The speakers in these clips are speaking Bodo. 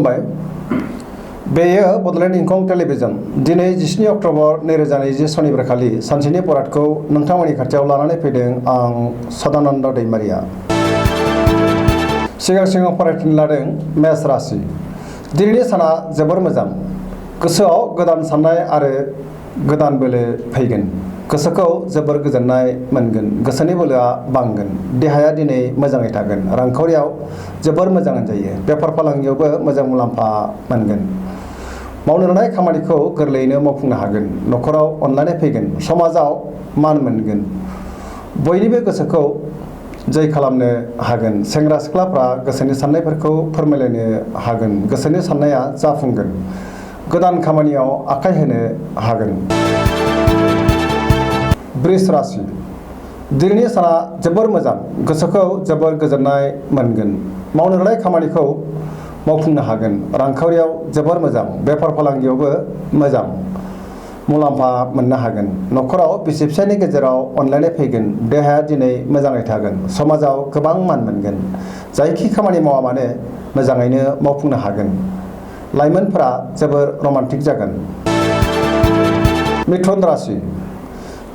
खुलुमबाय। बेयो बड'लेण्ड इंखं टेलिभिजन। दिनै 17 अक्ट'बर 2020 सनिबार खालि सानसेनि बरादखौ नोंथांमोननि खाथियाव लानानै फैदों आं सदानन्द दैमारिया। सिगां फरायफिननो लादों मेष राशि। दिनैनि साना जोबोर मोजां। गोसोआव गोदान साननाय आरो गोदान बोलो फैगोन। गोसोखौ जोबोर गोजोननाय मोनगोन। गोसोनि बोलोआ बांगोन। देहाया दिनै मोजाङै थागोन। रांखावरियाव जोबोर मोजां होनजायो। बेफार फालांगियावबो मोजां मुलाम्फा मोनगोन। मावनो लानाय खामानिखौ गोरलैयैनो मावफुंनो हागोन। न'खराव अनलायनाय फैगोन। समाजाव मान मोनगोन। बयनिबो गोसोखौ जै खालामनो हागोन। सेंग्रा सिख्लाफ्रा गोसोनि साननायफोरखौ फोरमायलायनो हागोन। गोसोनि साननाया जाफुंगोन। गोदान खामानियाव आखाइ होनो हागोन। वृष राशि। दिनैनि साना जोबोर मोजां। गोसोखौ जोबोर गोजोननाय मोनगोन। मावनो लानाय खामानिखौ मावफुंनो हागोन। रांखावरियाव जोबोर मोजां। बेफार फालांगियावबो मोजां मुलाम्फा मोननो हागोन। न'खराव बिसि फिसायनि गेजेराव अनलायनाय फैगोन। देहाया दिनै मोजाङै थागोन। समाजाव गोबां मान मोनगोन। जायखि खामानि मावा मानो मोजाङैनो मावफुंनो हागोन। लाइमोनफोरा जोबोर रमान्टिक जागोन। मिथुन राशि।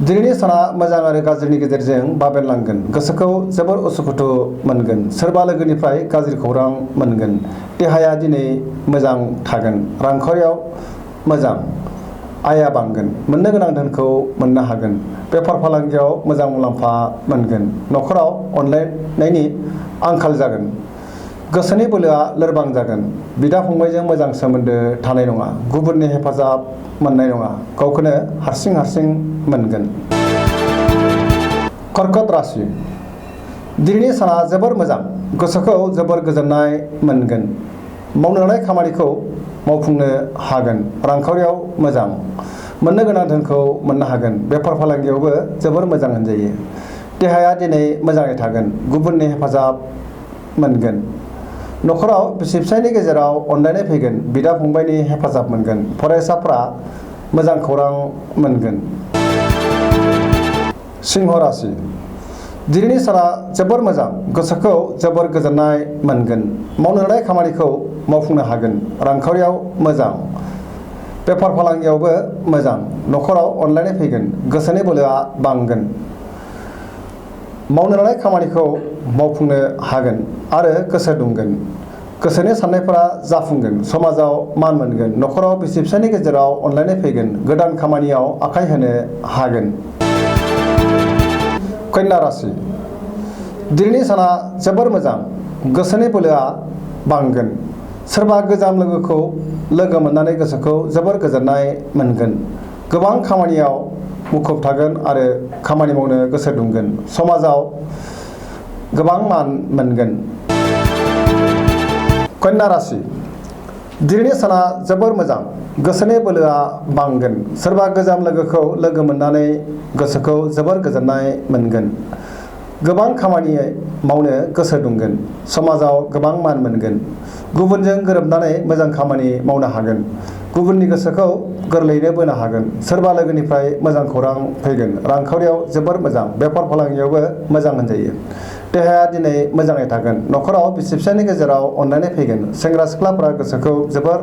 दिनैनि साना मोजां आरो गाज्रिनि गेजेरजों बाबेनलांगोन। गोसोखौ जोबोर उसुखुथु मोनगोन। सोरबा लोगोनिफ्राय गाज्रि खौरां मोनगोन। देहाया दिनै मोजां थागोन। रांखावरियाव मोजां आयआ बांगोन। मोननो गोनां धोनखौ मोननो हागोन। बेफार फालांगियाव मोजां मुलाम्फा मोनगोन। न'खराव अनलायनायनि आंखाल जागोन। गोसोनि बोलोआ लोरबां जागोन। बिदा फंबायजों मोजां सोमोन्दो थानाय नङा। गुबुननि हेफाजाब मोननाय नङा। गावखौनो हारसिं मोनगोन। कर्कट राशि। दिनैनि साना जोबोर मोजां। गोसोखौ जोबोर गोजोननाय मोनगोन। मावनो लानाय खामानिखौ मावफुंनो हागोन। रांखावरियाव मोजां मोननो गोनां धोनखौ मोननो हागोन। बेफार फालांगियावबो जोबोर मोजां होनजायो। देहाया दिनै मोजाङै थागोन। गुबुननि हेफाजाब मोनगोन। न'खराव बिसि फिसायनि गेजेराव अनलायनाय फैगोन। बिदा फंबायनि हेफाजाब मोनगोन। फरायसाफ्रा मोजां खौरां मोनगोन। सिंह राशि। दिनैनि साना जोबोर मोजां। गोसोखौ जोबोर गोजोननाय मोनगोन। मावनो लानाय खामानिखौ मावफुंनो हागोन। रांखावरियाव मोजां बेफार फालांगियावबो मोजां। न'खराव अनलायनाय फैगोन। गोसोनि बोलोआ बांगोन। मावनो लानाय खामानिखौ मावफुंनो हागोन आरो गोसो दुंगोन। गोसोनि साननायफोरा जाफुंगोन। समाजाव मान मोनगोन। न'खराव बिसि फिसायनि गेजेराव अनलायनाय फैगोन। गोदान खामानियाव आखाइ होनो हागोन। कन्या राशि। दिनैनि साना जोबोर मोजां। गोसोनि बोलोआ बांगोन। सोरबा गोजाम लोगोखौ लोगो मोननानै गोसोखौ जोबोर गोजोननाय मोनगोन। गोबां खामानियाव मुखुब थागोन आरो खामानि मावनो गोसो दुंगोन। समाजाव गोबां मान मोनगोन। कन्या राशि। दिनैनि साना जोबोर मोजां। गोसोनि बोलोआ बांगोन। सोरबा गोजाम लोगोखौ लोगो मोननानै गोसोखौ जोबोर गोजोननाय मोनगोन। गोबां खामानि मावनो गोसो दुंगोन। समाजाव गोबां मान मोनगोन। गुबुनजों गोरोबनानै मोजां खामानि मावनो हागोन। गुबुननि गोसोखौ गोरलैयैनो बोनो हागोन। सोरबा लोगोनिफ्राय मोजां खौरां फैगोन। रांखावरियाव जोबोर मोजां। बेफार फालांगियावबो मोजां होनजायो। देहाया दिनै मोजाङै थागोन। न'खराव बिसि फिसायनि गेजेराव अनलायनाय फैगोन। सेंग्रा सिख्लाफ्रा गोसोखौ जोबोर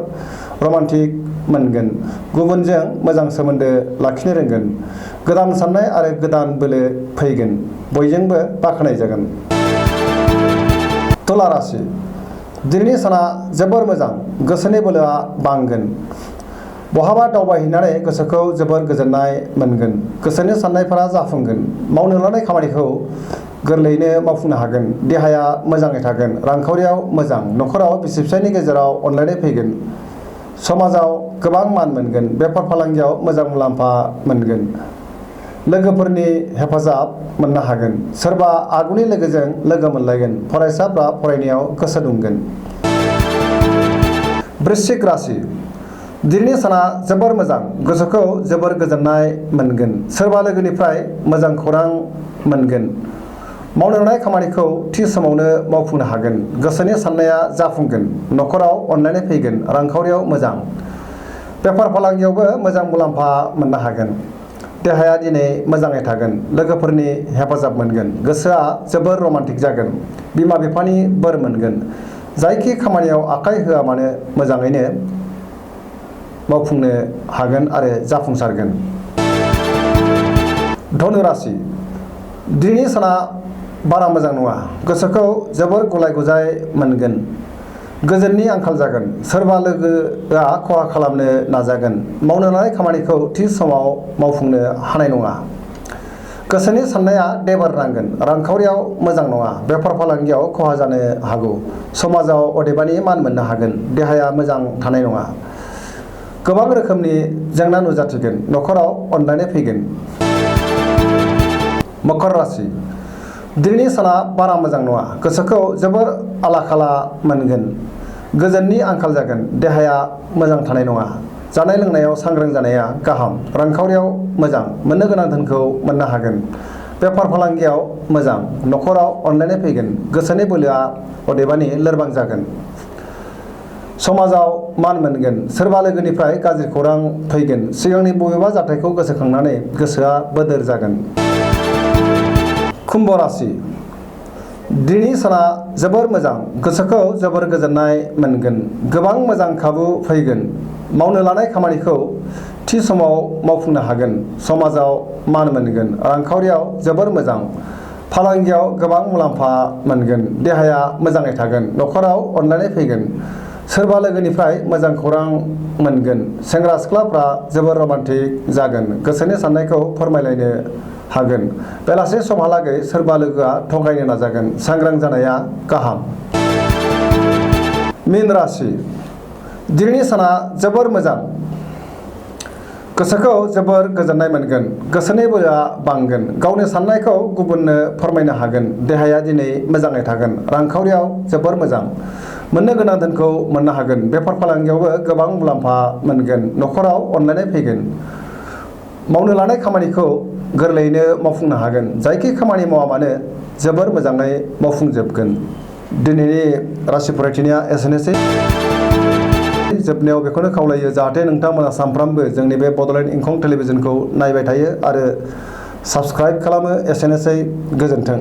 रमान्टिक मोनगोन। गुबुनजों मोजां सोमोन्दो लाखिनो रोंगोन। गोदान साननाय आरो गोदान बोलो फैगोन। बयजोंबो बाख्नायजागोन। तुला राशि। दिनैनि साना जोबोर मोजां। गोसोनि बोलोआ बांगोन। बहाबा दावबायहैनानै गोसोखौ जोबोर गोजोननाय मोनगोन। गोसोनि साननायफोरा जाफुंगोन। मावनो लानाय खामानिखौ गोरलैयैनो मावफुंनो हागोन। देहाया मोजाङै थागोन। रांखावरियाव मोजां। न'खराव बिसि फिसायनि गेजेराव अनलायनाय फैगोन। समाजाव गोबां मान मोनगोन। बेफार फालांगियाव मोजां मुलाम्फा मोनगोन। लोगोफोरनि हेफाजाब मोननो हागोन। सोरबा आगुनि लोगोजों लोगो मोनलायगोन। फरायसाफ्रा फरायनायाव गोसो दुंगोन। वृश्चिक राशि। दिनैनि साना जोबोर मोजां। गोसोखौ जोबोर गोजोननाय मोनगोन। सोरबा लोगोनिफ्राय मोजां खौरां मोनगोन। मावनो लानाय खामानिखौ थि समावनो मावफुंनो हागोन। गोसोनि साननाया जाफुंगोन। न'खराव अनलायनाय फैगोन। रांखावरियाव मोजां। बेफार फालांगियावबो मोजां मुलाम्फा मोननो हागोन। देहाया दिनै मोजाङै थागोन। लोगोफोरनि हेफाजाब मोनगोन। गोसोआ जोबोर रमान्टिक जागोन। बिमा बिफानि बोर मोनगोन। जायखि खामानियाव आखाइ होआ मानो मोजाङैनो मावफुंनो हागोन आरो जाफुंसारगोन। धनु राशि दिनैनि साना बारा मोजां नङा। गोसोखौ जोबोर गुलाय गुजाय मोनगोन। गोजोननि आंखाल जागोन। सोरबा लोगोआ खहा खालामनो नाजागोन। मावनो लानाय खामानिखौ थि समाव मावफुंनो हानाय नङा। गोसोनि साननाया देबार नांगोन। रांखावरियाव मोजां नङा। बेफार फालांगियाव खहा जानो हागौ। समाजाव अदेबानि मान मोननो हागोन। देहाया मोजां थानाय नङा। गोबां रोखोमनि जेंना नुजाथिगोन। न'खराव अनलायनाय फैगोन। मकर राशि दिनैनि साना बारा मोजां नङा। गोसोखौ जोबोर आला-खाला मोनगोन। गोजोननि आंखाल जागोन। देहाया मोजां थानाय नङा। जानाय लोंनायाव सांग्रां जानाया गाहाम। रांखावरियाव मोजां। मोननो गोनां धोनखौ मोननो हागोन। बेफार फालांगियाव मोजां। न'खराव अनलायनाय फैगोन। गोसोनि बोलोआ अदेबानि लोरबां जागोन। समाजाव मान मोनगोन। सोरबा लोगोनिफ्राय गाज्रि खौरां फैगोन। सिगांनि बबेबा जाथायखौ गोसोखांनानै गोसोआ बोदोर जागोन। कुम्भ राशि दिनैनि साना जोबोर मोजां। गोसोखौ जोबोर गोजोननाय मोनगोन। गोबां मोजां खाबु फैगोन। मावनो लानाय खामानिखौ थि समाव मावफुंनो हागोन। समाजाव मान मोनगोन। रांखावरियाव जोबोर मोजां। फालांगियाव गोबां मुलाम्फा मोनगोन। देहाया मोजाङै थागोन। न'खराव अनलायनाय फैगोन। सोरबा लोगोनिफ्राय मोजां खौरां मोनगोन। सेंग्रा सिख्लाफ्रा जोबोर रमान्टिक जागोन। गोसोनि साननायखौ फोरमायलायनो हागोन। बेलासि समहालागै सोरबा लोगोआ थगायनो नाजागोन। सांग्रां जानाया गाहाम। मीन राशि दिनैनि साना जोबोर मोजां। गोसोखौ जोबोर गोजोननाय मोनगोन। गोसोनि बोलोआ बांगोन। गावनि साननायखौ गुबुननो फोरमायनो हागोन। देहाया दिनै मोजाङै थागोन। रांखावरियाव जोबोर मोजां। मोननो गोनां धोनखौ मोननो हागोन। बेफार फालांगियावबो गोबां मुलाम्फा मोनगोन। न'खराव अनलायनाय फैगोन। मावनो लानाय खामानिखौ गोरलैयैनो मावफुंनो हागोन। जायखि खामानि मावा मानो जोबोर मोजाङै मावफुंजोबगोन। दिनैनि राशि फरायथिनाया एसेनोसै। जोबनायाव बेखौनो खावलायो जाहाथे नोंथांमोना सानफ्रामबो जोंनि बे बड'लेण्ड इंखं टेलिभिजनखौ नायबाय थायो आरो साबस्क्राइब खालामो। एसेनोसै। गोजोन्थों।